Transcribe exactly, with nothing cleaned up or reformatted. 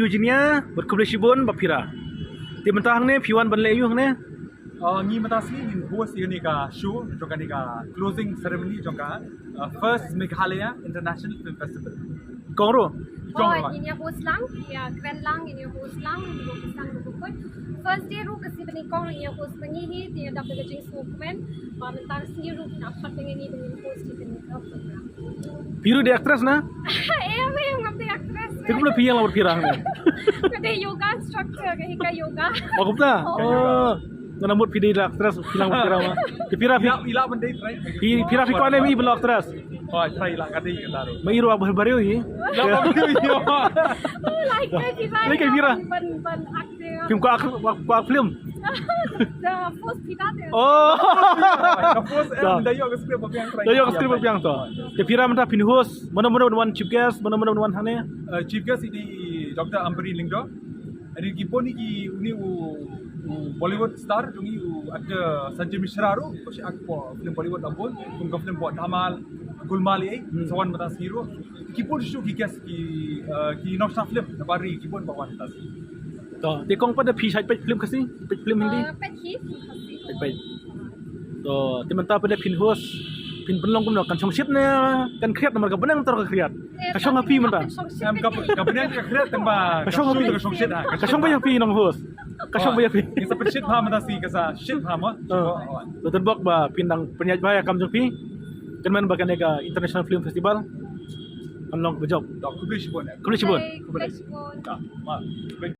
Virginia, bad khublei shibun ba phi ïa. Te mynta hangne phi wan ban leh ïa u hangne. Ah, ngi mynta sngi ngin host ïa kane ka show jong kane ka closing ceremony jong ka, ah, first Meghalaya International Film Festival. Kong ruh. Kong ruh. Oh, ngin ïa host lang, ïa kren lang, ngin ïa host lang, ngin ïa host lang ruh. First day ruh ka sngi ba nyngkong ngin ïa host ba ngi hi, te ïa dap da ka jingsngewkmen ba mynta ka sngi ruh na pat ngin ïa host ïa kane ka program. Phi ruh dei actress na? Em, em, ngam dei actress. Te kumno phi ïeng lang bad phi Rah ne? Nga dei yoga instructor, nga hikai yoga. Oh, kumta? Oh. Nga namut phi dei actress, phi ïeng lang bad phi Rah ma. Te phi Rah phi, ila, ila ban dei try. Phi, phi Rah phi kwah ne i ba long actress? Oh, try ila ka dei ka taruh. Ma i ruh ba briew hi. Ila ba briew hi. Like phi Rah. Like phi Rah. Ban, ban acting. Phim kwah, kwah, kwah film. The first phi Rah te. Oh. The first, em, da ïoh ka script ba biang. Da ïoh ka script ba biang to. Te phi Rah mynta phin host, mano mano wan chief guest, mano mano wan hangne? Uh, chief guest i dei Doctor Ampareen Lyngdoh. Ani ki bun ki, uni u, u Bollywood star, jong ngi u actor Sanjay Mishra ruh, ko shi ak po film Bollywood la bun, kum ka film Dhamal, Golmaal ei, hmm, sa wan mynta sngi ruh. Ki bun shuh ki guest ki, uh, ki nongshna film na bar ri ki bun ba wan mynta sngi. To, te kong pat da phi shait peit film Khasi, peit film Hindi? Uh, peit hi, film Khasi. Peit, peit. To, te mynta pat da phin host, phin pynlong kumno, kan shongshit ne kan khriat, namar ka bneng tang ka khriat. Ka shong ha phi mynta. Em, ka, ka bneng ka khriat tang ba ka shong ha phi. Ka shongshit ha. Ka shong ba ïa phi nong host. Ka shong ba ïa phi. Ka sa pynshit bha mynta sngi, ka sa shit bha mo. To tang bok ba phin dang pynïaid bha ïa kam jong phi. Kynmaw ba kane ka International Film Festival kan long kaba jop. To, khublei shibun. Khublei shibun. Khublei shibun.